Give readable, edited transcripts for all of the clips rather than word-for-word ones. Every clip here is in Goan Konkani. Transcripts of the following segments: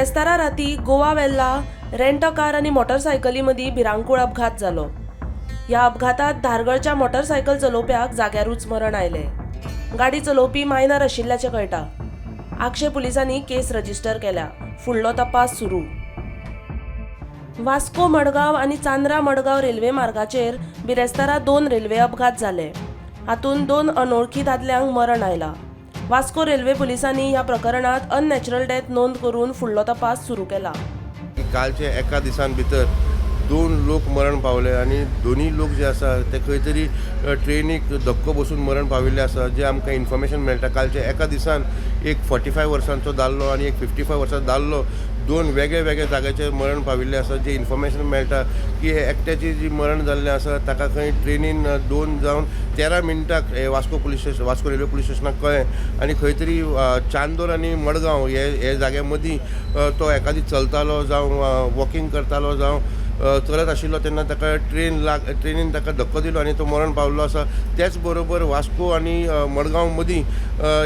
बिरेस्तारा राती Goa Velha rent a car आनी मोटरसायकली मदीं भिरांकूळ अपघात जालो. ह्या अपघातात धारगळच्या मोटरसायकल चलोवप्याक जाग्यारूच मरण आयलें. गाडी चलोवपी मायनर आशिल्ल्याचें कळटा. आगशे पुलिसांनी केस रजिस्टर केल्या. फुडलो तपास सुरू. वास्को मडगांव आनी चांद्रा मडगांव रेल्वे मार्गाचेर बिरेस्तारा 2 रेल्वे अपघात जाले. हातूंत 2 अनोळखी दादल्यांक मरण आयलां. वास्को रेल्वे पुलिसांनी ह्या प्रकरणांत अननॅचरल डेथ नोंद करून फुडलो तपास सुरू केला. कालचे एका दिसान भितर 2 लोक मरण पावले आनी दोनूय लोक जे आसा ते खंय तरी ट्रेनीक धक्को बसून मरण पाविल्ले आसा. जे आमकां इन्फॉर्मेशन मेळटा, कालचे एका दिसान एक 45 वर्सांचो दादलो आनी एक 55 वर्सांचो दादलो 2 वेगळे वेगळे जाग्याचेर मरण पाविल्ले आसा. जे इन्फॉर्मेशन मेळटा की एकट्याची जी मरण जाल्लें आसा ताका खंय ट्रेनीन 2 जावन 13 मिनटाक Vasco police station, Vasco railway police स्टेशनाक कळ्ळें आनी खंय तरी चांदोर आनी मडगांव हे जाग्या मदीं तो एकादी चलतालो जावं वॉकिंग करतालो जावं चलत आशिल्लो तेन्ना ताका ट्रेनीन ताका धक्को दिलो आनी तो मरण पावल्लो आसा. त्याच बरोबर वास्को आनी मडगांव मदीं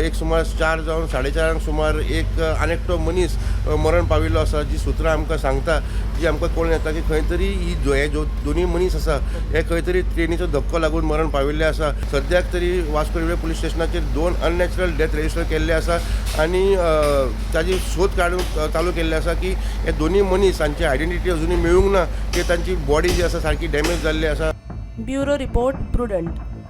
एक सुमार 4 जावन 4:30 सुमार एक आनी एकटो मनीस मरण पाविल्लो आसा. जी सुत्रां आमकां सांगता, जी आमकां कळून येता की खंय तरी ही हे दोनूय मनीस आसा हे खंय तरी ट्रेनीचो धक्को लागून मरण पाविल्ले आसा. सद्याक तरी वास्को रेल्वे पुलीस स्टेशनाचेर 2 अननॅचरल डेथ रजिस्टर केल्ले आसा आनी ताजी सोद काडून चालू केल्ले आसा की हे दोनूय मनीस हांची आयडेंटिटी अजुनूय मेळूंक ना, की तांची बॉडी जी आसा सारकी डॅमेज जाल्ली आसा. Bureau report, Prudent.